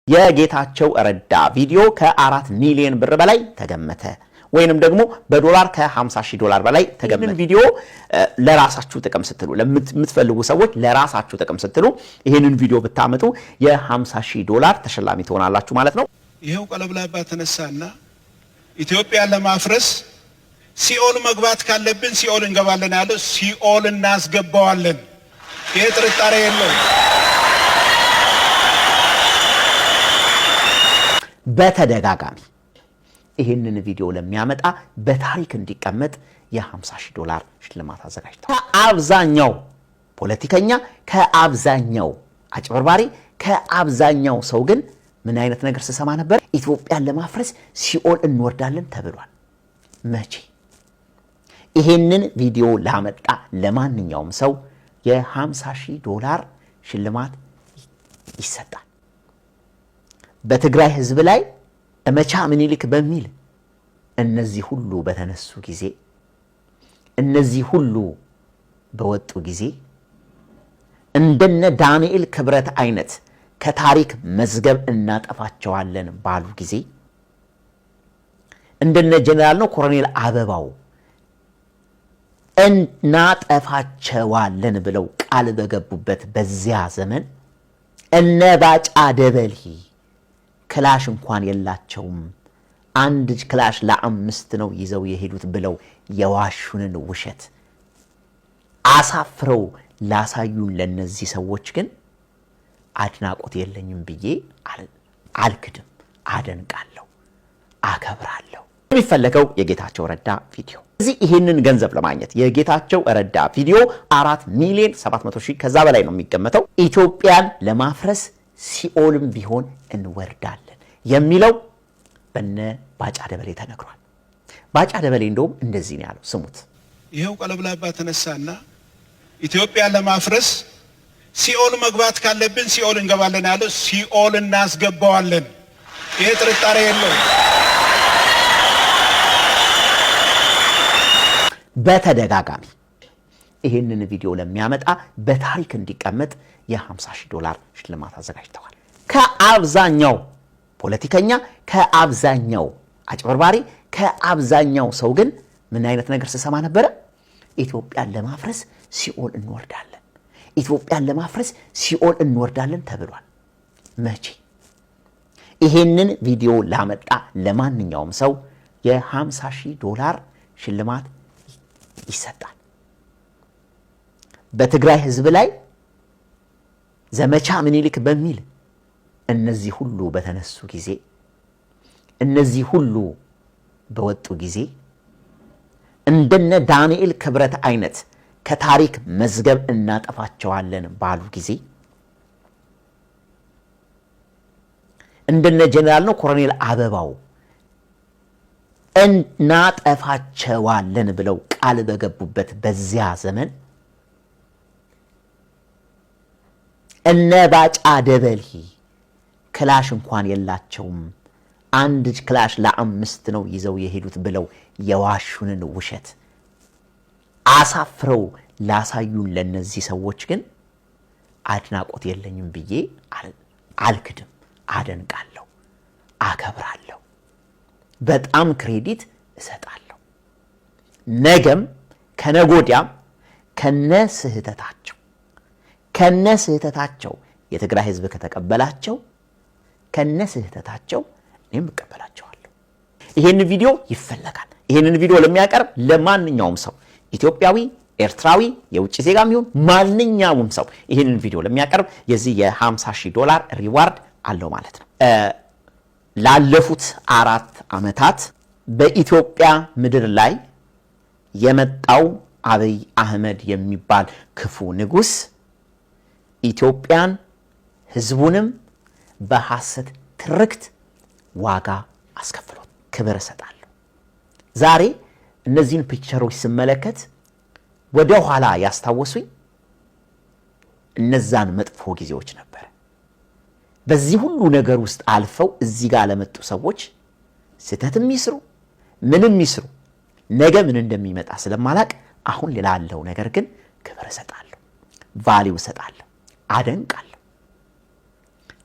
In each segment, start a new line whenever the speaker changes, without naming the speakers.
የጌታቸው ረዳ ቪዲዮ ከ4 ሚሊዮን ብር በላይ ተገመተ፣ ወይንም ደግሞ በዶላር ከ50 ሺህ ዶላር በላይ ተገመተ። ቪዲዮ ለራሳችሁ ጥቅም ስትሉ፣ ለምትፈልጉ ሰዎች ለራሳችሁ ጥቅም ስትሉ ይህንን ቪዲዮ ብታመጡ የ50 ሺህ ዶላር ተሸላሚ ትሆናላችሁ ማለት ነው።
ይኸው ቀለብላባ ተነሳና ኢትዮጵያን ለማፍረስ ሲኦል መግባት ካለብን ሲኦል እንገባለን ያለው፣ ሲኦል እናስገባዋለን። ይሄ ጥርጣሬ የለውም።
በተደጋጋሚ ይህንን ቪዲዮ ለሚያመጣ በታሪክ እንዲቀመጥ የ50 ሺህ ዶላር ሽልማት አዘጋጅተዋል። ከአብዛኛው ፖለቲከኛ፣ ከአብዛኛው አጭበርባሪ፣ ከአብዛኛው ሰው ግን ምን አይነት ነገር ስሰማ ነበር? ኢትዮጵያን ለማፍረስ ሲኦል እንወርዳለን ተብሏል። መቼ? ይሄንን ቪዲዮ ላመጣ ለማንኛውም ሰው የ50 ሺህ ዶላር ሽልማት ይሰጣል። በትግራይ ህዝብ ላይ ዘመቻ ምኒልክ በሚል እነዚህ ሁሉ በተነሱ ጊዜ፣ እነዚህ ሁሉ በወጡ ጊዜ፣ እንደነ ዳንኤል ክብረት አይነት ከታሪክ መዝገብ እናጠፋቸዋለን ባሉ ጊዜ፣ እንደነ ጀኔራል ነው ኮሎኔል አበባው እናጠፋቸዋለን ብለው ቃል በገቡበት በዚያ ዘመን፣ እነ ባጫ ደበሌ ክላሽ እንኳን የላቸውም፣ አንድ ክላሽ ለአምስት ነው ይዘው የሄዱት ብለው የዋሹንን ውሸት አሳፍረው ላሳዩን ለነዚህ ሰዎች ግን አድናቆት የለኝም ብዬ አልክድም። አደንቃለሁ፣ አከብራለሁ። የሚፈለገው የጌታቸው ረዳ ቪዲዮ እዚህ ይህንን ገንዘብ ለማግኘት የጌታቸው ረዳ ቪዲዮ 4 ሚሊዮን 700 ሺህ ከዛ በላይ ነው የሚገመተው። ኢትዮጵያን ለማፍረስ ሲኦልም ቢሆን እንወርዳለን የሚለው በነ ባጫ ደበሌ ተነግሯል። ባጫ ደበሌ እንደውም እንደዚህ ነው ያለው፣ ስሙት።
ይኸው ቀለብላባ ተነሳና ኢትዮጵያን ለማፍረስ ሲኦል መግባት ካለብን ሲኦል እንገባለን ያለው፣ ሲኦል እናስገባዋለን። ይሄ ጥርጣሬ የለውም።
በተደጋጋሚ ይህንን ቪዲዮ ለሚያመጣ በታሪክ እንዲቀመጥ የ50 ሺህ ዶላር ሽልማት አዘጋጅተዋል። ከአብዛኛው ፖለቲከኛ፣ ከአብዛኛው አጭበርባሪ፣ ከአብዛኛው ሰው ግን ምን አይነት ነገር ስሰማ ነበረ? ኢትዮጵያን ለማፍረስ ሲኦል እንወርዳለን፣ ኢትዮጵያን ለማፍረስ ሲኦል እንወርዳለን ተብሏል። መቼ? ይሄንን ቪዲዮ ላመጣ ለማንኛውም ሰው የ50 ሺህ ዶላር ሽልማት ይሰጣል። በትግራይ ህዝብ ላይ ዘመቻ ምኒልክ በሚል እነዚህ ሁሉ በተነሱ ጊዜ፣ እነዚህ ሁሉ በወጡ ጊዜ፣ እንደነ ዳንኤል ክብረት አይነት ከታሪክ መዝገብ እናጠፋቸዋለን ባሉ ጊዜ፣ እንደነ ጀኔራል ነው ኮሎኔል አበባው እናጠፋቸዋለን ብለው ቃል በገቡበት በዚያ ዘመን፣ እነ ባጫ ደበሌ ክላሽ እንኳን የላቸውም፣ አንድ ክላሽ ለአምስት ነው ይዘው የሄዱት ብለው የዋሹንን ውሸት አሳፍረው ላሳዩን ለነዚህ ሰዎች ግን አድናቆት የለኝም ብዬ አልክድም። አደንቃለሁ፣ አከብራለሁ፣ በጣም credit እሰጣለሁ። ነገም ከነጎዲያም ከነ ስህተታቸው የትግራይ ህዝብ ከተቀበላቸው ከነ ስህተታቸው እኔም እቀበላቸዋለሁ። ይሄን ቪዲዮ ይፈለጋል። ይሄንን ቪዲዮ ለሚያቀርብ ለማንኛውም ሰው፣ ኢትዮጵያዊ፣ ኤርትራዊ፣ የውጭ ዜጋም ይሁን ማንኛውም ሰው ይህንን ቪዲዮ ለሚያቀርብ የዚህ የ50 ሺህ ዶላር reward አለው ማለት ነው። ላለፉት 4 ዓመታት በኢትዮጵያ ምድር ላይ የመጣው አብይ አህመድ የሚባል ክፉ ንጉሥ ኢትዮጵያን ህዝቡንም በሐሰት ትርክት ዋጋ አስከፍሎት ክብር እሰጣለሁ። ዛሬ እነዚህን picture ኦች ስመለከት ወደ ኋላ ያስታወሱኝ እነዛን መጥፎ ጊዜዎች ነበር። በዚህ ሁሉ ነገር ውስጥ አልፈው እዚህ ጋር ለመጡ ሰዎች ስህተትም ይስሩ ምንም ይስሩ ነገ ምን እንደሚመጣ ስለማላቅ አሁን ላለው ነገር ግን ክብር እሰጣለሁ፣ value እሰጣለሁ፣ አደንቃለሁ።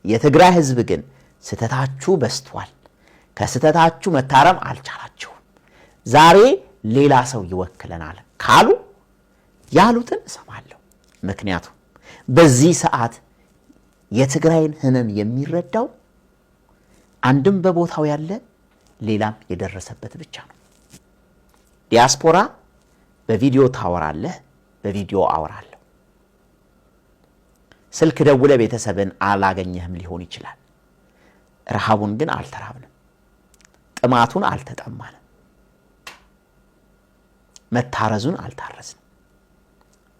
የትግራይ ህዝብ ግን ስህተታችሁ በዝቷል፣ ከስህተታችሁ መታረም አልቻላችሁም፣ ዛሬ ሌላ ሰው ይወክለናል ካሉ ያሉትን እሰማለሁ። ምክንያቱም በዚህ ሰዓት የትግራይን ህመም የሚረዳው አንድም በቦታው ያለ ሌላም የደረሰበት ብቻ ነው። ዲያስፖራ በቪዲዮ ታወራለህ፣ በቪዲዮ አወራለሁ። ስልክ ደውለህ ቤተሰብን አላገኘህም ሊሆን ይችላል። ረሃቡን ግን አልተራብንም፣ ጥማቱን አልተጠማንም፣ መታረዙን አልታረዝንም።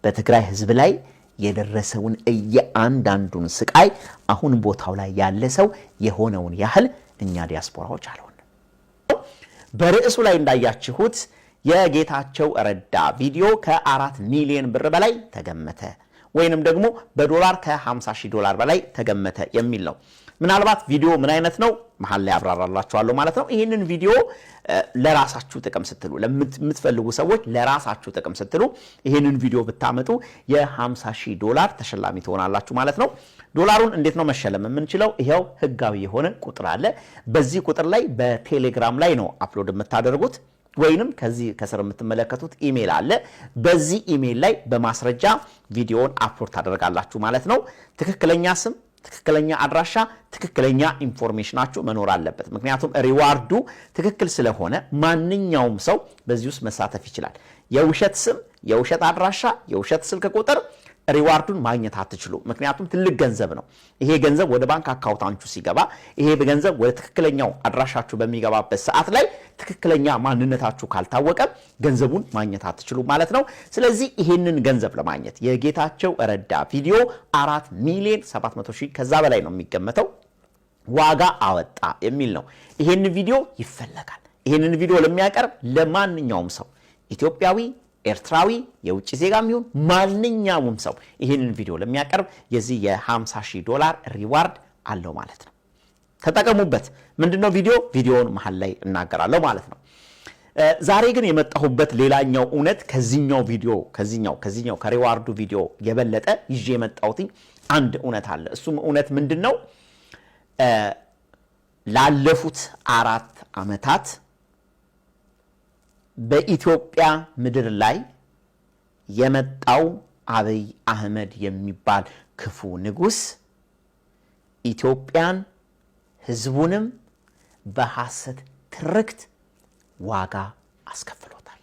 በትግራይ ህዝብ ላይ የደረሰውን እያንዳንዱን ስቃይ አሁን ቦታው ላይ ያለ ሰው የሆነውን ያህል እኛ ዲያስፖራዎች አልሆንም። በርዕሱ ላይ እንዳያችሁት የጌታቸው ረዳ ቪዲዮ ከ4 ሚሊዮን ብር በላይ ተገመተ ወይንም ደግሞ በዶላር ከ50 ሺህ ዶላር በላይ ተገመተ የሚል ነው። ምናልባት ቪዲዮ ምን አይነት ነው መሀል ላይ አብራራላችኋለሁ ማለት ነው። ይህንን ቪዲዮ ለራሳችሁ ጥቅም ስትሉ፣ ለምትፈልጉ ሰዎች ለራሳችሁ ጥቅም ስትሉ ይህንን ቪዲዮ ብታመጡ የ50 ሺህ ዶላር ተሸላሚ ትሆናላችሁ ማለት ነው። ዶላሩን እንዴት ነው መሸለም የምንችለው? ይኸው ህጋዊ የሆነ ቁጥር አለ። በዚህ ቁጥር ላይ በቴሌግራም ላይ ነው upload የምታደርጉት ወይንም ከዚህ ከስር የምትመለከቱት ኢሜይል አለ። በዚህ ኢሜይል ላይ በማስረጃ ቪዲዮውን upload ታደርጋላችሁ ማለት ነው። ትክክለኛ ስም፣ ትክክለኛ አድራሻ፣ ትክክለኛ information ኣችሁ መኖር አለበት። ምክንያቱም reward ኡ ትክክል ስለሆነ ማንኛውም ሰው በዚህ ውስጥ መሳተፍ ይችላል። የውሸት ስም፣ የውሸት አድራሻ፣ የውሸት ስልክ ቁጥር reward ኡን ማግኘት አትችሉ። ምክንያቱም ትልቅ ገንዘብ ነው። ይሄ ገንዘብ ወደ ባንክ account ኣችሁ ሲገባ፣ ይሄ ገንዘብ ወደ ትክክለኛው አድራሻችሁ በሚገባበት ሰዓት ላይ ትክክለኛ ማንነታችሁ ካልታወቀ ገንዘቡን ማግኘት አትችሉ ማለት ነው። ስለዚህ ይሄንን ገንዘብ ለማግኘት የጌታቸው ረዳ ቪዲዮ 4 ሚሊዮን 700 ሺህ ከዛ በላይ ነው የሚገመተው ዋጋ አወጣ የሚል ነው። ይሄን ቪዲዮ ይፈለጋል። ይሄንን ቪዲዮ ለሚያቀርብ ለማንኛውም ሰው፣ ኢትዮጵያዊ፣ ኤርትራዊ፣ የውጭ ዜጋም ይሁን ማንኛውም ሰው ይህንን ቪዲዮ ለሚያቀርብ የዚህ የ50 ሺህ ዶላር reward አለው ማለት ነው። ተጠቀሙበት። ምንድነው ቪዲዮ? ቪዲዮውን መሀል ላይ እናገራለሁ ማለት ነው። ዛሬ ግን የመጣሁበት ሌላኛው እውነት ከዚህኛው ቪዲዮ ከዚህኛው ከ reward ኡ ቪዲዮ የበለጠ ይዤ የመጣሁት አንድ እውነት አለ። እሱም እውነት ምንድን ነው? ላለፉት 4 ዓመታት በኢትዮጵያ ምድር ላይ የመጣው አብይ አህመድ የሚባል ክፉ ንጉሥ ኢትዮጵያን ሕዝቡንም በሐሰት ትርክት ዋጋ አስከፍሎታል።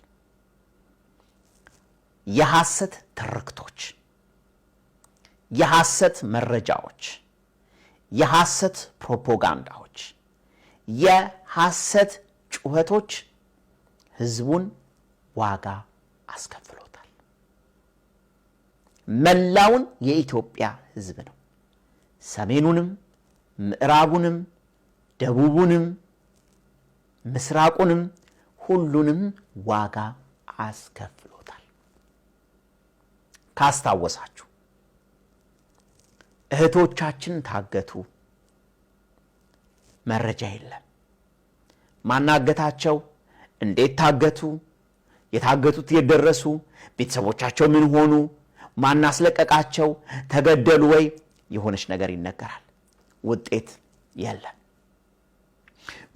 የሐሰት ትርክቶች፣ የሐሰት መረጃዎች፣ የሐሰት ፕሮፓጋንዳዎች፣ የሐሰት ጩኸቶች ህዝቡን ዋጋ አስከፍሎታል። መላውን የኢትዮጵያ ህዝብ ነው። ሰሜኑንም፣ ምዕራቡንም፣ ደቡቡንም፣ ምስራቁንም ሁሉንም ዋጋ አስከፍሎታል። ካስታወሳችሁ እህቶቻችን ታገቱ፣ መረጃ የለም። ማን አገታቸው? እንዴት ታገቱ? የታገቱት የት ደረሱ? ቤተሰቦቻቸው ምን ሆኑ? ማን አስለቀቃቸው? ተገደሉ ወይ? የሆነች ነገር ይነገራል። ውጤት የለም።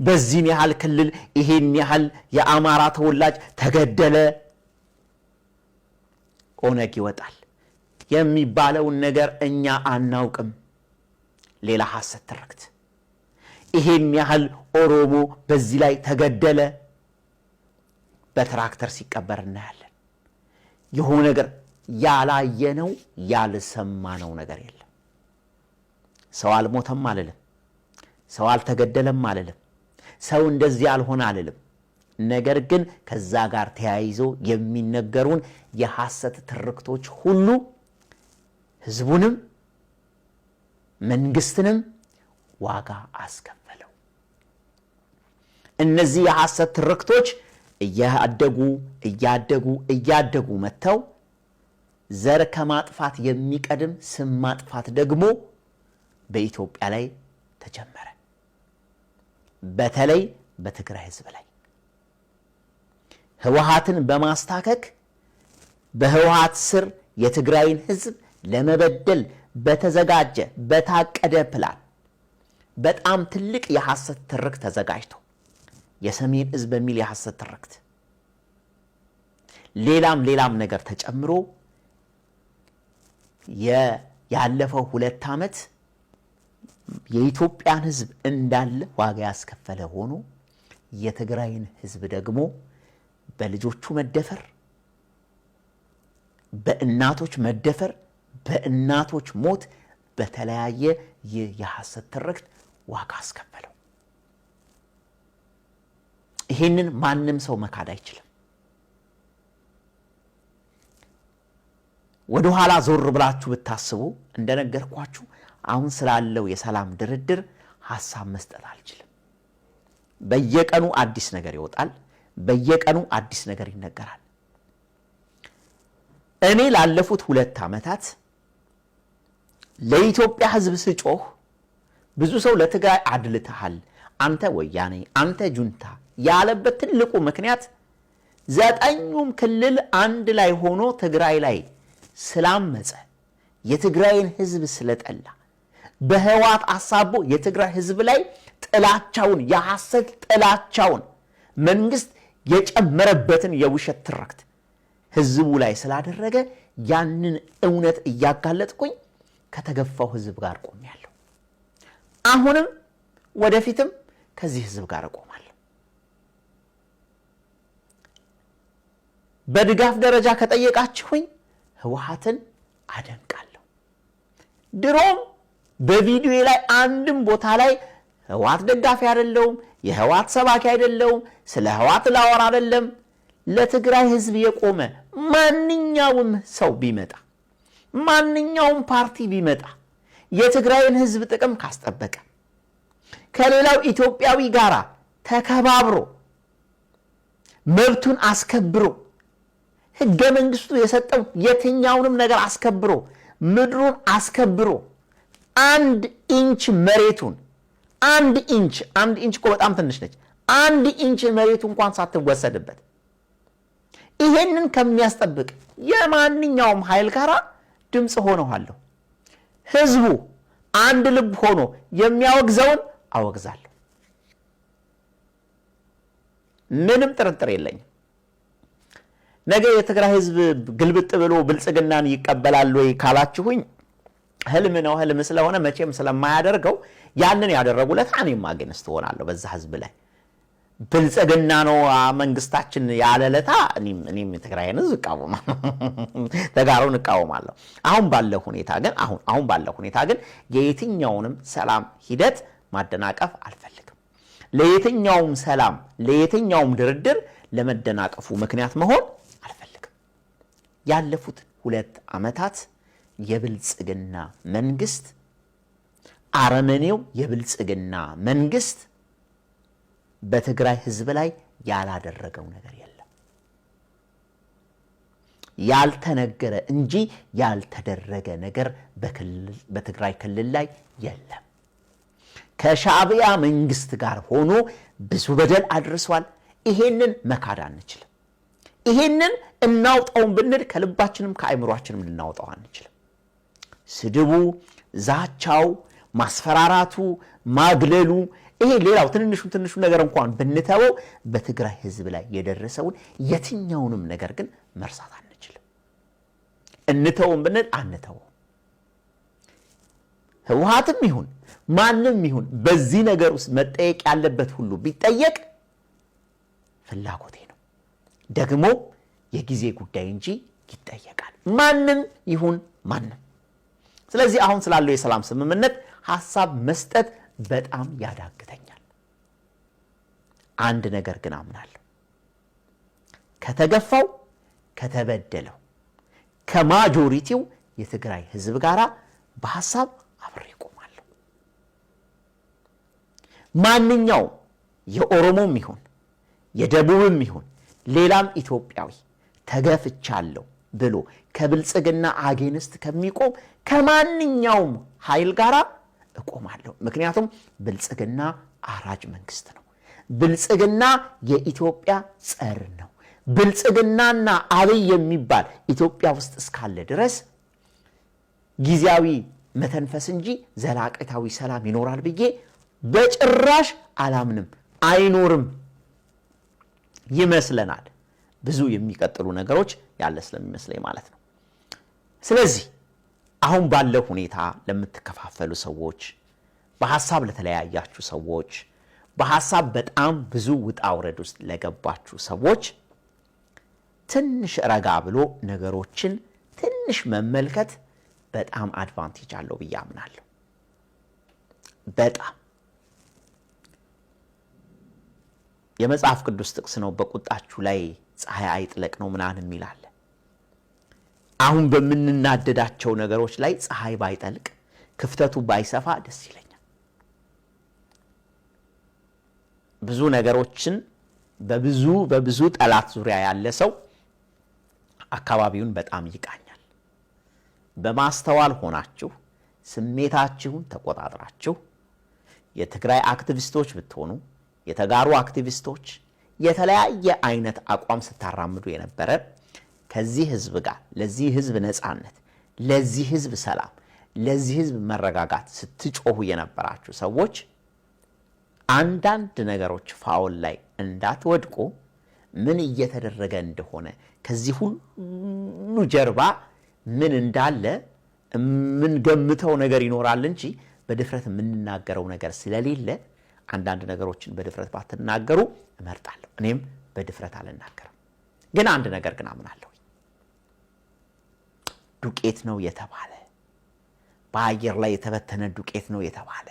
በዚህን ያህል ክልል ይሄን ያህል የአማራ ተወላጅ ተገደለ፣ ኦነግ ይወጣል የሚባለውን ነገር እኛ አናውቅም። ሌላ ሐሰት ትርክት። ይሄን ያህል ኦሮሞ በዚህ ላይ ተገደለ፣ በትራክተር ሲቀበር እናያለን። የሆነ ነገር ያላየነው ያልሰማነው ነገር የለም። ሰው አልሞተም አልልም። ሰው አልተገደለም አልልም። ሰው እንደዚህ አልሆነ አልልም። ነገር ግን ከዛ ጋር ተያይዞ የሚነገሩን የሐሰት ትርክቶች ሁሉ ህዝቡንም መንግስትንም ዋጋ አስከፈለው። እነዚህ የሐሰት ትርክቶች እያደጉ እያደጉ እያደጉ መጥተው ዘር ከማጥፋት የሚቀድም ስም ማጥፋት ደግሞ በኢትዮጵያ ላይ ተጀመረ። በተለይ በትግራይ ህዝብ ላይ ህወሓትን በማስታከክ በህወሓት ስር የትግራይን ህዝብ ለመበደል በተዘጋጀ በታቀደ ፕላን በጣም ትልቅ የሐሰት ትርክት ተዘጋጅቶ፣ የሰሜን እዝ በሚል የሐሰት ትርክት፣ ሌላም ሌላም ነገር ተጨምሮ ያለፈው 2 ዓመት የኢትዮጵያን ሕዝብ እንዳለ ዋጋ ያስከፈለ ሆኖ የትግራይን ሕዝብ ደግሞ በልጆቹ መደፈር፣ በእናቶች መደፈር፣ በእናቶች ሞት፣ በተለያየ ይህ የሐሰት ትርክት ዋጋ አስከፈለው። ይህንን ማንም ሰው መካድ አይችልም። ወደ ኋላ ዞር ብላችሁ ብታስቡ፣ እንደነገርኳችሁ አሁን ስላለው የሰላም ድርድር ሀሳብ መስጠት አልችልም። በየቀኑ አዲስ ነገር ይወጣል። በየቀኑ አዲስ ነገር ይነገራል። እኔ ላለፉት 2 ዓመታት ለኢትዮጵያ ሕዝብ ስጮህ ብዙ ሰው ለትግራይ አድልተሃል፣ አንተ ወያኔ፣ አንተ ጁንታ ያለበት ትልቁ ምክንያት ዘጠኙም ክልል አንድ ላይ ሆኖ ትግራይ ላይ ስላመፀ፣ የትግራይን ሕዝብ ስለጠላ፣ በህወሓት አሳቦ የትግራይ ሕዝብ ላይ ጥላቻውን፣ የሐሰት ጥላቻውን፣ መንግስት የጨመረበትን የውሸት ትርክት ህዝቡ ላይ ስላደረገ ያንን እውነት እያጋለጥኩኝ ከተገፋው ህዝብ ጋር ቆሜያለሁ። አሁንም ወደፊትም ከዚህ ህዝብ ጋር እቆማለሁ። በድጋፍ ደረጃ ከጠየቃችሁኝ ህወሓትን አደንቃለሁ። ድሮም በቪዲዮ ላይ አንድም ቦታ ላይ ህወሓት ደጋፊ አይደለሁም፣ የህወሓት ሰባኪ አይደለሁም፣ ስለ ህወሓት ላወራ አይደለም። ለትግራይ ህዝብ የቆመ ማንኛውም ሰው ቢመጣ፣ ማንኛውም ፓርቲ ቢመጣ፣ የትግራይን ህዝብ ጥቅም ካስጠበቀ፣ ከሌላው ኢትዮጵያዊ ጋር ተከባብሮ፣ መብቱን አስከብሮ፣ ህገ መንግስቱ የሰጠው የትኛውንም ነገር አስከብሮ፣ ምድሩን አስከብሮ፣ 1 ኢንች መሬቱን፣ 1 ኢንች፣ 1 ኢንች እኮ በጣም ትንሽ ነች። 1 ኢንች መሬቱ እንኳን ሳትወሰድበት ይሄንን ከሚያስጠብቅ የማንኛውም ኃይል ጋር ድምፅ ሆነዋለሁ። ህዝቡ አንድ ልብ ሆኖ የሚያወግዘውን አወግዛለሁ። ምንም ጥርጥር የለኝም። ነገ የትግራይ ህዝብ ግልብጥ ብሎ ብልጽግናን ይቀበላል ወይ ካላችሁኝ ህልም ነው። ህልም ስለሆነ መቼም ስለማያደርገው ያንን ያደረጉለት እኔም against እሆናለሁ በዛ ህዝብ ላይ። ብልጽግና ነው መንግስታችን ያለለታ እኔም የትግራይን ህዝብ እቃወማለሁ፣ ተጋሩን እቃወማለሁ። አሁን ባለው ሁኔታ ግን የየትኛውንም ሰላም ሂደት ማደናቀፍ አልፈልግም። ለየትኛውም ሰላም፣ ለየትኛውም ድርድር ለመደናቀፉ ምክንያት መሆን አልፈልግም። ያለፉት 2 ዓመታት የብልጽግና መንግስት፣ አረመኔው የብልጽግና መንግስት በትግራይ ህዝብ ላይ ያላደረገው ነገር የለም። ያልተነገረ እንጂ ያልተደረገ ነገር በትግራይ ክልል ላይ የለም። ከሻዕቢያ መንግስት ጋር ሆኖ ብዙ በደል አድርሷል። ይሄንን መካድ አንችልም። ይሄንን እናውጣውን ብንል ከልባችንም ከአእምሯችንም ልናውጣው አንችልም። ስድቡ፣ ዛቻው፣ ማስፈራራቱ፣ ማግለሉ፣ ይሄ ሌላው ትንንሹ ትንሹ ነገር እንኳን ብንተወው በትግራይ ህዝብ ላይ የደረሰውን የትኛውንም ነገር ግን መርሳት አንችልም። እንተውም ብንል አንተውም። ህወሓትም ይሁን ማንም ይሁን በዚህ ነገር ውስጥ መጠየቅ ያለበት ሁሉ ቢጠየቅ ፍላጎቴ ነው። ደግሞ የጊዜ ጉዳይ እንጂ ይጠየቃል፣ ማንም ይሁን ማንም። ስለዚህ አሁን ስላለው የሰላም ስምምነት ሀሳብ መስጠት በጣም ያዳግተኛል። አንድ ነገር ግን አምናለሁ። ከተገፋው፣ ከተበደለው፣ ከ majority ው የትግራይ ህዝብ ጋር በሀሳብ አብሬ እቆማለሁ። ማንኛውም የኦሮሞም ይሁን የደቡብም ይሁን ሌላም ኢትዮጵያዊ ተገፍቻለሁ ብሎ ከብልጽግና against ከሚቆም ከማንኛውም ኃይል ጋር እቆማለሁ። ምክንያቱም ብልጽግና አራጅ መንግስት ነው። ብልጽግና የኢትዮጵያ ጸር ነው። ብልጽግናና አብይ የሚባል ኢትዮጵያ ውስጥ እስካለ ድረስ ጊዜያዊ መተንፈስ እንጂ ዘላቂታዊ ሰላም ይኖራል ብዬ በጭራሽ አላምንም፣ አይኖርም ይመስለናል። ብዙ የሚቀጥሉ ነገሮች ያለ ስለሚመስለኝ ማለት ነው። ስለዚህ አሁን ባለው ሁኔታ ለምትከፋፈሉ ሰዎች፣ በሐሳብ ለተለያያችሁ ሰዎች፣ በሐሳብ በጣም ብዙ ውጣ ውረድ ውስጥ ለገባችሁ ሰዎች ትንሽ ረጋ ብሎ ነገሮችን ትንሽ መመልከት በጣም advantage አለው ብዬ አምናለሁ። በጣም የመጽሐፍ ቅዱስ ጥቅስ ነው። በቁጣችሁ ላይ ፀሐይ አይጥለቅ ነው ምናምን የሚል አለ። አሁን በምንናደዳቸው ነገሮች ላይ ፀሐይ ባይጠልቅ ክፍተቱ ባይሰፋ ደስ ይለኛል። ብዙ ነገሮችን በብዙ በብዙ ጠላት ዙሪያ ያለ ሰው አካባቢውን በጣም ይቃኛል። በማስተዋል ሆናችሁ ስሜታችሁን ተቆጣጥራችሁ የትግራይ አክቲቪስቶች ብትሆኑ፣ የተጋሩ አክቲቪስቶች፣ የተለያየ አይነት አቋም ስታራምዱ የነበረ ከዚህ ህዝብ ጋር ለዚህ ህዝብ ነፃነት፣ ለዚህ ህዝብ ሰላም፣ ለዚህ ህዝብ መረጋጋት ስትጮሁ የነበራችሁ ሰዎች አንዳንድ ነገሮች foul ላይ እንዳትወድቁ ምን እየተደረገ እንደሆነ ከዚህ ሁሉ ጀርባ ምን እንዳለ የምንገምተው ነገር ይኖራል እንጂ በድፍረት የምንናገረው ነገር ስለሌለ አንዳንድ ነገሮችን በድፍረት ባትናገሩ እመርጣለሁ። እኔም በድፍረት አልናገርም። ግን አንድ ነገር ግን አምናለሁ። ዱቄት ነው የተባለ፣ በአየር ላይ የተበተነ ዱቄት ነው የተባለ፣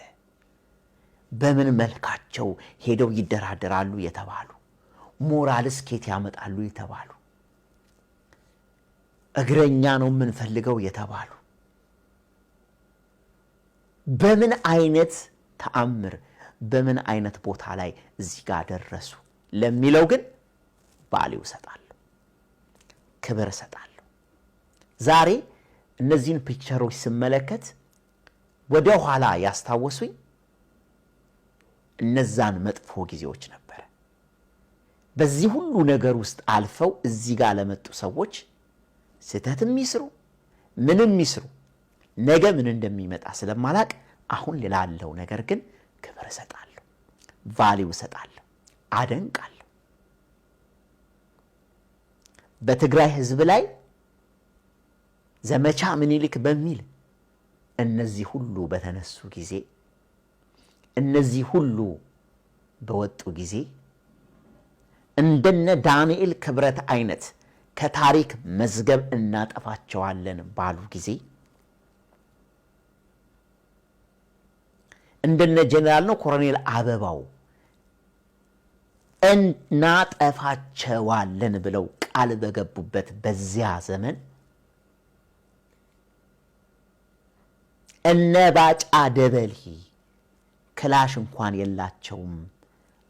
በምን መልካቸው ሄደው ይደራደራሉ የተባሉ፣ ሞራልስ ኬት ያመጣሉ የተባሉ፣ እግረኛ ነው የምንፈልገው የተባሉ በምን አይነት ተአምር በምን አይነት ቦታ ላይ እዚህ ጋር ደረሱ ለሚለው ግን value እሰጣለሁ፣ ክብር እሰጣለሁ። ዛሬ እነዚህን picture ኦች ስመለከት ወደ ኋላ ያስታወሱኝ እነዛን መጥፎ ጊዜዎች ነበረ። በዚህ ሁሉ ነገር ውስጥ አልፈው እዚህ ጋር ለመጡ ሰዎች ስህተትም ይስሩ ምንም ይስሩ ነገ ምን እንደሚመጣ ስለማላቅ አሁን ላለው ነገር ግን ክብር እሰጣለሁ፣ value እሰጣለሁ፣ አደንቃለሁ። በትግራይ ህዝብ ላይ ዘመቻ ምኒልክ በሚል እነዚህ ሁሉ በተነሱ ጊዜ፣ እነዚህ ሁሉ በወጡ ጊዜ እንደነ ዳንኤል ክብረት አይነት ከታሪክ መዝገብ እናጠፋቸዋለን ባሉ ጊዜ፣ እንደነ ጀኔራል ነው ኮሎኔል አበባው እናጠፋቸዋለን ብለው ቃል በገቡበት በዚያ ዘመን እነ ባጫ ደበሌ ክላሽ እንኳን የላቸውም፣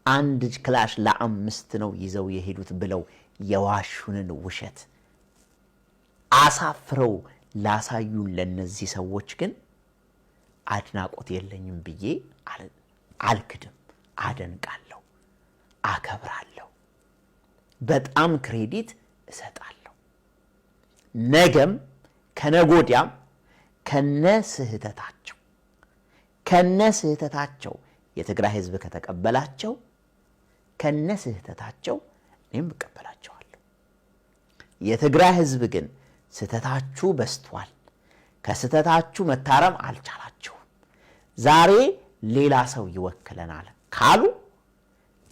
አንድ ክላሽ ለአምስት ነው ይዘው የሄዱት ብለው የዋሹንን ውሸት አሳፍረው ላሳዩን ለነዚህ ሰዎች ግን አድናቆት የለኝም ብዬ አልክድም። አደንቃለሁ፣ አከብራለሁ፣ በጣም credit እሰጣለሁ። ነገም ከነጎዲያም ከነ ስህተታቸው የትግራይ ህዝብ ከተቀበላቸው ከነ ስህተታቸው እኔም እቀበላቸዋለሁ። የትግራይ ህዝብ ግን ስህተታችሁ በዝቷል፣ ከስህተታችሁ መታረም አልቻላችሁም፣ ዛሬ ሌላ ሰው ይወክለናል ካሉ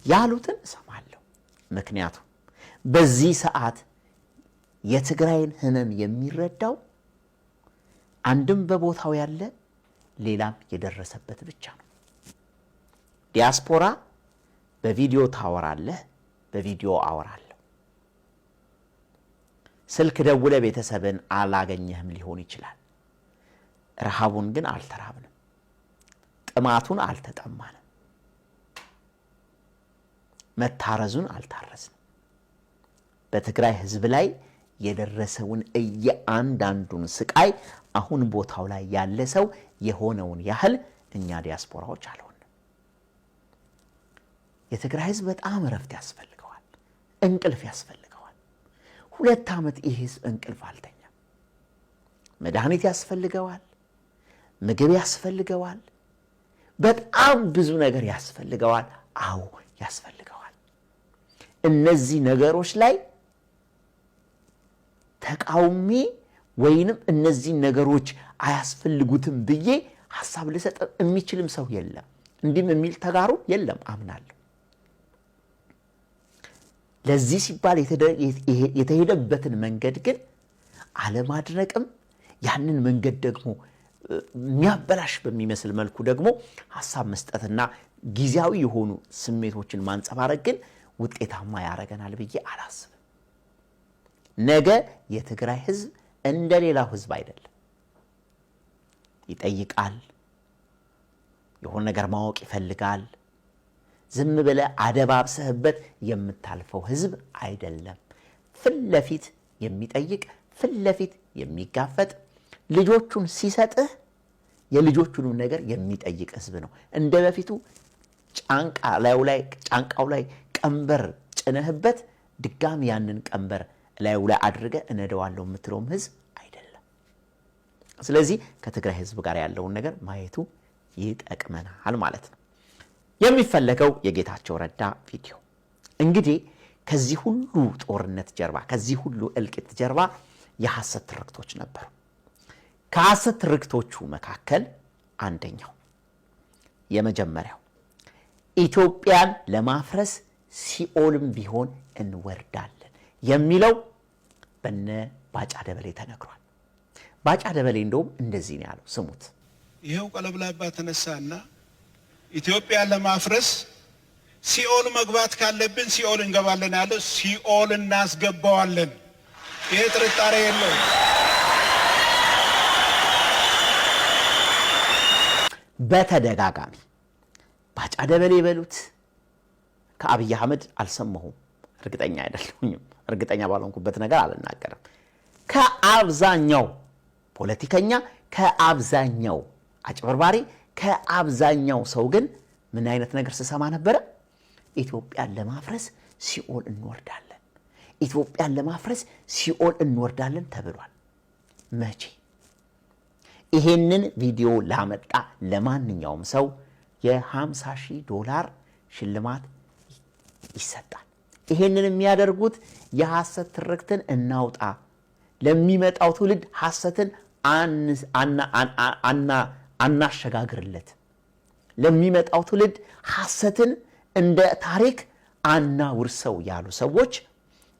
ያሉትን እሰማለሁ። ምክንያቱም በዚህ ሰዓት የትግራይን ህመም የሚረዳው አንድም በቦታው ያለ ሌላም የደረሰበት ብቻ ነው። ዲያስፖራ በቪዲዮ ታወራለህ፣ በቪዲዮ አወራለሁ። ስልክ ደውለ ቤተሰብን አላገኘህም ሊሆን ይችላል። ረሃቡን ግን አልተራብንም፣ ጥማቱን አልተጠማንም፣ መታረዙን አልታረዝንም። በትግራይ ህዝብ ላይ የደረሰውን እየአንዳንዱን ስቃይ አሁን ቦታው ላይ ያለ ሰው የሆነውን ያህል እኛ ዲያስፖራዎች አልሆንም። የትግራይ ህዝብ በጣም እረፍት ያስፈልገዋል፣ እንቅልፍ ያስፈልገዋል። 2 ዓመት ይህ ህዝብ እንቅልፍ አልተኛም። መድኃኒት ያስፈልገዋል፣ ምግብ ያስፈልገዋል፣ በጣም ብዙ ነገር ያስፈልገዋል። አዎ ያስፈልገዋል። እነዚህ ነገሮች ላይ ተቃውሜ ወይንም እነዚህ ነገሮች አያስፈልጉትም ብዬ ሐሳብ ልሰጥ የሚችልም ሰው የለም። እንዲህም የሚል ተጋሩ የለም አምናለሁ። ለዚህ ሲባል የተሄደበትን መንገድ ግን አለማድነቅም ያንን መንገድ ደግሞ የሚያበላሽ በሚመስል መልኩ ደግሞ ሐሳብ መስጠትና ጊዜያዊ የሆኑ ስሜቶችን ማንጸባረቅ ግን ውጤታማ ያደርገናል ብዬ አላስብም። ነገ የትግራይ ህዝብ እንደሌላው ህዝብ አይደለም። ይጠይቃል፣ የሆነ ነገር ማወቅ ይፈልጋል። ዝም ብለህ አደባብሰህበት የምታልፈው ህዝብ አይደለም። ፊት ለፊት የሚጠይቅ፣ ፊት ለፊት የሚጋፈጥ፣ ልጆቹን ሲሰጥህ የልጆቹንም ነገር የሚጠይቅ ህዝብ ነው። እንደ በፊቱ ጫንቃው ላይ ቀንበር ጭነህበት ድጋሚ ያንን ቀንበር ላዩ ላይ አድርገህ እነደዋለሁ የምትለውም ህዝብ አይደለም። ስለዚህ ከትግራይ ህዝብ ጋር ያለውን ነገር ማየቱ ይጠቅመናል ማለት ነው። የሚፈለገው የጌታቸው ረዳ ቪዲዮ እንግዲህ ከዚህ ሁሉ ጦርነት ጀርባ፣ ከዚህ ሁሉ እልቂት ጀርባ የሐሰት ትርክቶች ነበሩ። ከሐሰት ትርክቶቹ መካከል አንደኛው የመጀመሪያው ኢትዮጵያን ለማፍረስ ሲኦልም ቢሆን እንወርዳለን የሚለው በነ ባጫ ደበሌ ተነግሯል። ባጫ ደበሌ እንደውም እንደዚህ ነው ያለው፣ ስሙት።
ይሄው ቀለብላባ ተነሳና ኢትዮጵያን ለማፍረስ ሲኦል መግባት ካለብን ሲኦል እንገባለን ያለው፣ ሲኦል እናስገባዋለን። ይሄ ጥርጣሬ የለውም።
በተደጋጋሚ ባጫ ደበሌ በሉት ከአብይ አህመድ አልሰማሁም፣ እርግጠኛ አይደለሁኝም። እርግጠኛ ባልሆንኩበት ነገር አልናገርም። ከአብዛኛው ፖለቲከኛ፣ ከአብዛኛው አጭበርባሪ፣ ከአብዛኛው ሰው ግን ምን አይነት ነገር ስሰማ ነበረ? ኢትዮጵያን ለማፍረስ ሲኦል እንወርዳለን፣ ኢትዮጵያን ለማፍረስ ሲኦል እንወርዳለን ተብሏል። መቼ? ይሄንን ቪዲዮ ላመጣ ለማንኛውም ሰው የ50,000 ዶላር ሽልማት ይሰጣል። ይሄንን የሚያደርጉት የሐሰት ትርክትን እናውጣ፣ ለሚመጣው ትውልድ ሐሰትን አናሸጋግርለት፣ ለሚመጣው ትውልድ ሐሰትን እንደ ታሪክ አናውርሰው ያሉ ሰዎች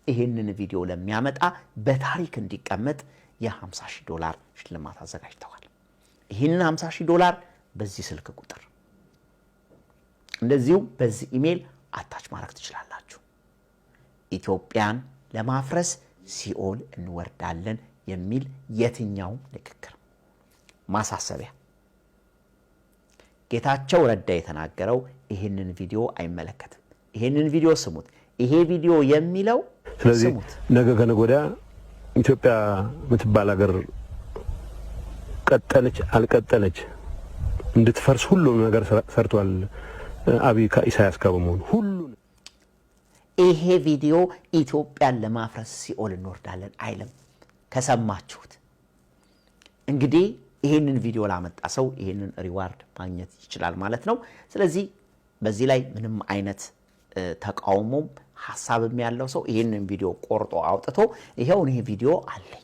ይሄንን ቪዲዮ ለሚያመጣ በታሪክ እንዲቀመጥ የ50,000 ዶላር ሽልማት አዘጋጅተዋል። ይህንን 50,000 ዶላር በዚህ ስልክ ቁጥር እንደዚሁ በዚህ ኢሜል attach ማድረግ ትችላላችሁ። ኢትዮጵያን ለማፍረስ ሲኦል እንወርዳለን የሚል የትኛው ንግግር። ማሳሰቢያ፣ ጌታቸው ረዳ የተናገረው ይህንን ቪዲዮ አይመለከትም። ይህንን ቪዲዮ ስሙት። ይሄ ቪዲዮ የሚለው
ስለዚህ
ስሙት።
ነገ ከነገ ወዲያ ኢትዮጵያ የምትባል ሀገር ቀጠለች አልቀጠለች እንድትፈርስ ሁሉም ነገር ሰርቷል አብይ ከኢሳያስ ጋር በመሆኑ ሁሉን
ይሄ ቪዲዮ ኢትዮጵያን ለማፍረስ ሲኦል እንወርዳለን አይልም። ከሰማችሁት እንግዲህ ይሄንን ቪዲዮ ላመጣ ሰው ይሄንን reward ማግኘት ይችላል ማለት ነው። ስለዚህ በዚህ ላይ ምንም አይነት ተቃውሞም ሀሳብም ያለው ሰው ይሄንን ቪዲዮ ቆርጦ አውጥቶ ይሄው ይሄ ቪዲዮ አለኝ፣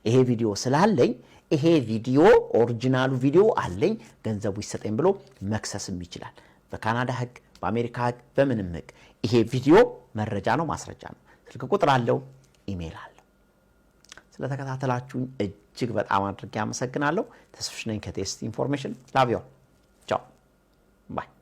ይሄ ቪዲዮ ስላለኝ፣ ይሄ ቪዲዮ original ኡ ቪዲዮ አለኝ፣ ገንዘቡ ይሰጠኝ ብሎ መክሰስም ይችላል። በካናዳ ሕግ፣ በአሜሪካ ሕግ፣ በምንም ሕግ ይሄ ቪዲዮ መረጃ ነው፣ ማስረጃ ነው። ስልክ ቁጥር አለው፣ ኢሜይል አለው። ስለተከታተላችሁኝ እጅግ በጣም አድርጌ አመሰግናለሁ። ተስፍሽ ነኝ ከ Taste Information። Love you all። ቻው bye።